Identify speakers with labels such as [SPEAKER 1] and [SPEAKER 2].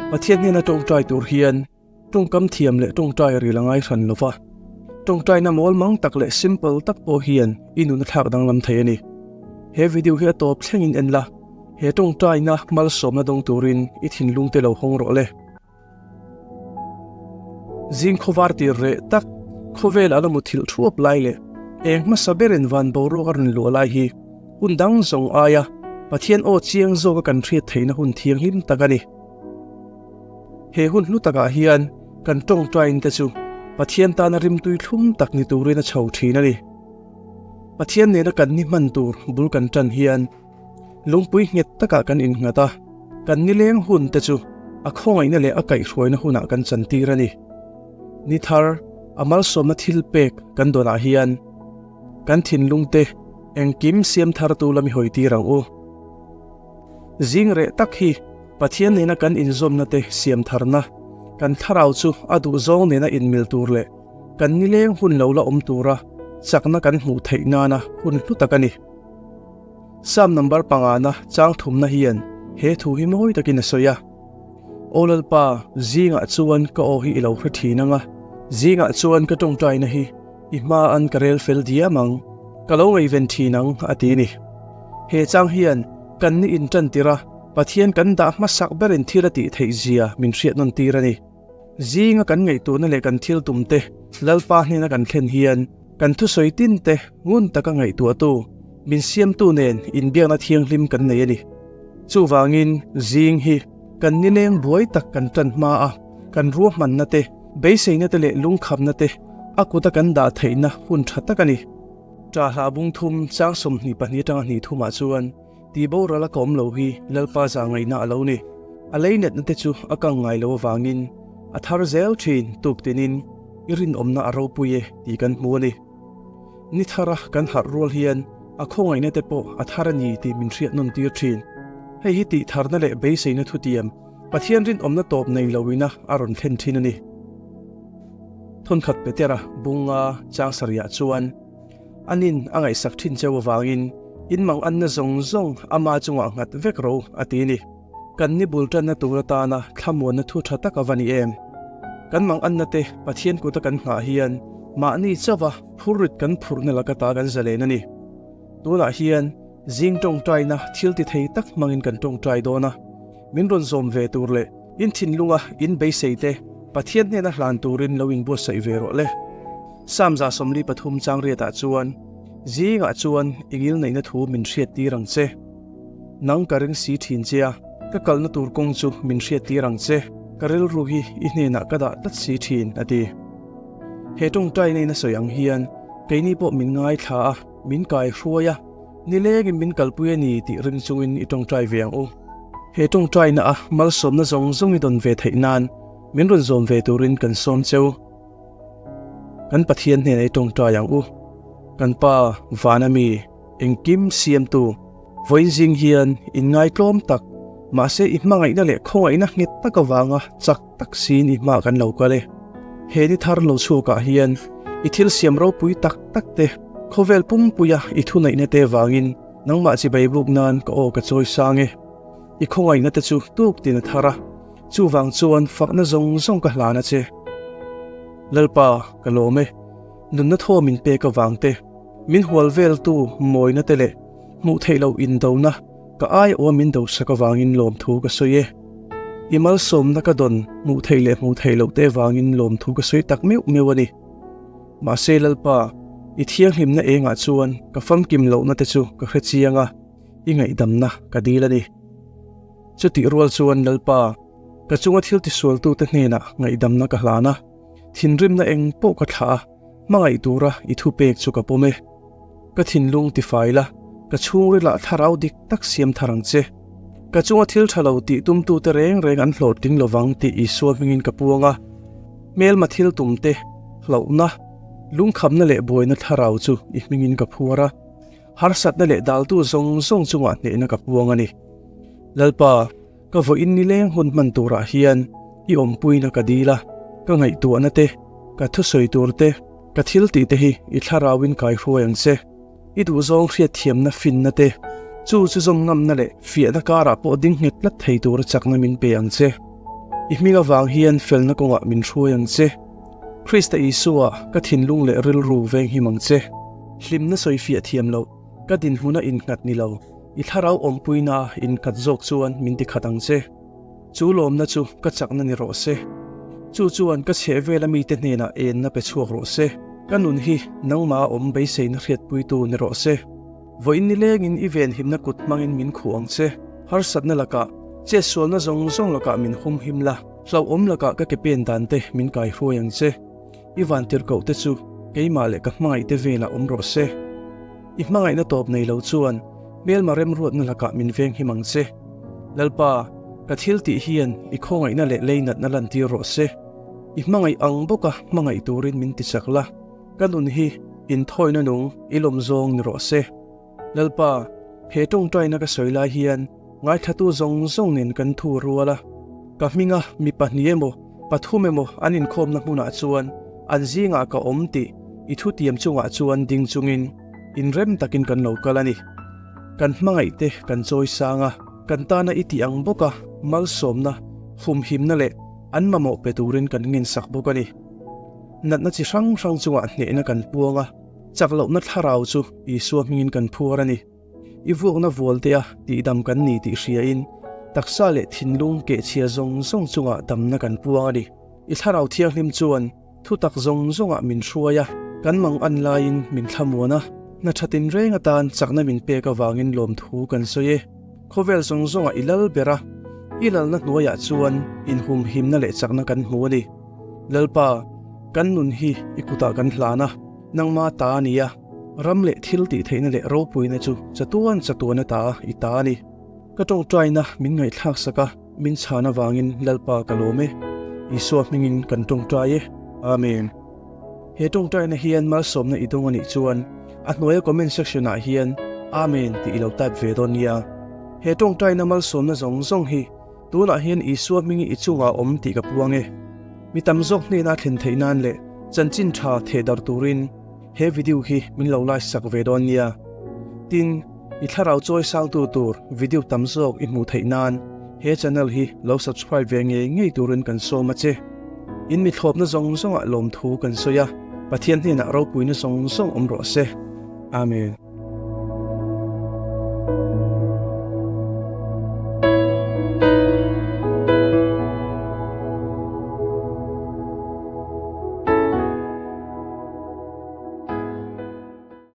[SPEAKER 1] Pathian hnena tawngtai tur hian tawngkam thiam leh tawngtai ril a ngai hran lo va. Tawngtaina mawl mang tak leh simple tak pawh hian i nun a thlak danglam thei a ni. He video hi a tawp thlengin en la, he tawngtaina malsawmna dawng turin i thinlung te lo hawng rawh le. Zing khawvar tir reh tak, khawvel a la mu thilh thuap lai leh eng hmasa berin van boruak a rawn luah lai hi hun dang zawng aia Pathian aw chiang zawka kan hriat theihna hun thianghlim tak a ni. He hun hlu takah hian kan tawngtain te chu Pathian tana rimtui thlum tak ni turin a chho thin a ni. Pathian nena kan ni hman tur bul kan tan hian Lungpui nghet takah kan innghat a, kan nileng hun te chu a khawngaihna leh a kaihhruaina hunah kan chantir a ni. Ni thar, a malsawmna thil pek kan dawnah hian kan thinlung te engkim siam thartu lami hawi tir ang u. Zing reh tak hi Pathian nena kan inzawmna te siam tharna, kan thlarau chu a duhzawng nena inmil tur leh kan nileng hun lo la awm tura chakna kan hmuh theih nana hun hlu tak a ni. Psalm number pangana chang thumna hian he thu hi mawi takin a sawi a, Aw Lalpa, zingah chuan ka aw hi i lo hre thin ang a, zingah chuan ka tawngtaina hi i hma an ka rel fel diam ang, ka lo ngaihven thin ang, a ti ni. He chang hian kan ni intan tirh a, Pathian kan dah hmasak berin thil a tih theih zia min hriat nawn tir a ni. Zinga kan ngaihtuahna leh kan thil tum te Lalpa hnena kan thlen hian kan thusawi tin te ngun taka ngaihtuahtu, min siamtu nen inbiakna thianghlim kan nei a ni. Chuvangin zing hi kan nileng buai tak kan tan hma a, kan ruahmanna te, beiseina te leh lungkhamna te a kuta kan dah theihna hun tha tak a ni. Ṭahla bung thum chang 22 atanga hnih thumah chuan Ti boral a ka awm lo hi Lalpa zah ngaihna a lo ni. A lei netna te chu a kang ngai lo avangin a thar zel thin tuk tinin i rinawmna a ropui e tih kan hmu a ni. Ni thara kan harh rual hian a khawngaihna te pawh a thar a ni tih min hriat nawn tir thin. Hei hi tih tharna leh beiseina thutiam Pathian rinawmna tawp nei loina a rawn thlen thin a ni. Thawnkhat Petera bunga chang sarihah chuan. Anin a ngaihsak thin cheu avangin in mang anna zawng zawng ama chungah nghat vek ro a ti ni. Kan ni bul tanna tur atana thlamuanna thu tha tak a va ni em? Kan mang anna te Pathian kuta kan nghah hian mahni chauha phurrit kan phurhna laka ta kan zalen a ni. Tunah hian zing tawngtaina thil ti thei tak hmangin kan tawngtai dawn a, min rawn zawm ve tur leh in thinlunga in beisei te Pathian hnena hlan turin lo inbuatsaih ve rawh le. Psalm 143 chang riatah chuan, Zingah chuan i ngilneihna thu min hriattir ang che. Nang ka ring si thin che a, ka kalna tur kawng chu min hriattir ang che. Ka rilru hi i hnenah ka dah tlat si thin, a ti. He tawngtaina in a sawi ang hian keini pawh min ngaithla a, min kai hruai a, nilengin min kalpui a ni tih ring chungin i tawngtai ve ang u. He tawngtaina a malsawmna zawng zawng i dawn ve theih nan min rawn zawm ve turin kan sawm cheu. Kan Pathian hnenah i tawngtai ang u. Kan Pa vana mi, engkim siamtu, vawiin zing hian inngaitlawm tak, mahse i hmangaihna leh khawngaihna nghet tak avanga chak tak siin i hmaah kan lo kal e. He ni thar lo chhuakah hian i thil siam ropui tak tak te, khawvel pumpuia i thuneihna te vangin nangmah chibai buk nan ka aw ka chawi sang e. I khawngaihna te chu tuk tin a thar a. Chuvang chuan fakna zawng zawng ka hlan a che. Lalpa, ka lawm e. Nunna thaw min pek avang te, min hual veltu mawina te leh hmuh theih loh indona ka aiawha min dosak avangin lawmthu ka sawi e. I malsawmna ka dawn hmuh theih leh hmuh theih loh te avangin lawmthu ka sawi tak meuh meuh a ni. Mahse Lalpa, i thianghlimna engah chuan ka famkim lohna te chu ka hre chiang a, i ngaihdamna ka dil a ni. Chutih rual chuan Lalpa, ka chunga thil tisualtute hnenah ngaihdamna ka hlan a, thinrimna eng pawh ka thlah a, hmangaih tura i thupek chu ka pawm e. Ka thinlung tifai la, ka chhungrilah thlarau dik tak siam thar ang che. Ka chunga thil tha lo tih tumtute reng reng an hlawhtling lovang tih Isua hmingin ka puang a. Hmelma thil tumte hlauhna, lungkhamna leh buaina thlarau chu i hmingin ka phuar a. Harsatna leh daltu zawng zawng chungah hnehna ka puang a ni. Lalpa, ka vawiin nileng hun hman turah hian i awmpuina ka dil a, ka ngaihtuahna te, ka thusawi tur te, ka thil tih te hi i thlarauin kaihruai ang che. I duhzawng hriatthiamna finna te, chu chu zawm ngamna leh fiahna karah pawh ding nghet tlat thei tura chakna min pe ang che. I hming avang hian felna kawngah min hruai ang che. Krista Isua, ka thinlung leh rilru venghim ang che. Hlimna sawifiah thiam loh, ka dinhmuna innghat ni lo, i thlarau awmpuina innghat zawk chuan min tikhat ang che. Chu lawmna chu ka chakna ni rawh se. Chu chuan ka chhehvela mite hnenah enna pe chhuak rawh se. Ka nun hi nangmah awm beiseina hriatpuitu ni rawh se. Vawiin nilengin i venhimna kut hmangin min khuh ang che. Harsatna lakah, chetsualna zawng zawng lakah min humhim la, hlauhawm lakah ka ke pen dan te min kaihruai ang che. I vantirhkoh te chu keimah leh ka hmangaih te velah awm rawh se. I hmangaihna tawp nei lo chuan hmelma remruatna lakah min venghim ang che. Lalpa, ka thil tih hian i khawngaihna leh leinatna lantir rawh se. I hmangaih ang bawka hmangaih turin min tichak la. Ka nun hi inthawina nung i lawm zawng ni rawh se. Lalpa, he tawngtaina ka sawi lai hian ngaithlatu zawng zawng nen kan thu rual a. Ka hminga mi pahnih emaw, pathum emaw an inkhawmna hmunah chuan an zingah ka awm tih i thutiam chungah chuan ding chungin inrem takin kan lo kal a ni. Kan hmangaihte kan chawi sang a, kan tana i tih ang bawka malsawmna, humhimna leh an mamawh pe turin kan ngensak bawk a ni. Natna chi hrang hrang chungah hnehna kan puang a, chak lohna thlarau chu Isua hmingin kan phuar a ni. I vuakna vualtea tihdam kan ni tih hriain taksa leh thinlung kehchhia zawng zawng chungah damna kan puang a ni. I thlarau thianghlim chuan thutak zawng zawngah min hruai a, kan mang an laiin min thlamuan a, hna tha tinreng atan chakna min pek avangin lawmthu kan sawi e. Khawvel zawng zawngah i lal ber a, i lalna hnuaiah chuan inhumhimna leh chakna kan hmu a ni. Lalpa, kan nun hi i kutah kan hlan a, nangma ta a ni a, ram leh thil tih theihna leh ropuina chu chatuan chatuan ata i ta a ni. Ka tawngtaina min ngaihthlak sak a, min chhan avangin Lalpa ka lawm e. Isua hmingin kan tawngtai e. Amen. He tawngtaina hian malsawmna i dawng a nih chuan a hnuaia comment section ah hian Amen tih i lo type ve dawn nia. He tawngtaina malsawmna zawng zawng hi Tunah hian Isua hming i chungah awm tih ka puang e. Mi tam zawk hnena thlen theih nan leh chanchin tha theh darh turin he video hi min lo like sak ve dawn nia. Tin, i thlarau chawi sangtu tur video tam zawk i hmuh theih nan he channel hi lo subscribe ve ngei ngei turin kan sawm a che. In mi thlawpna zawng zawngah lawmthu kan sawi a, Pathian hnenah ropuina zawng zawng awm rawh se. Amen.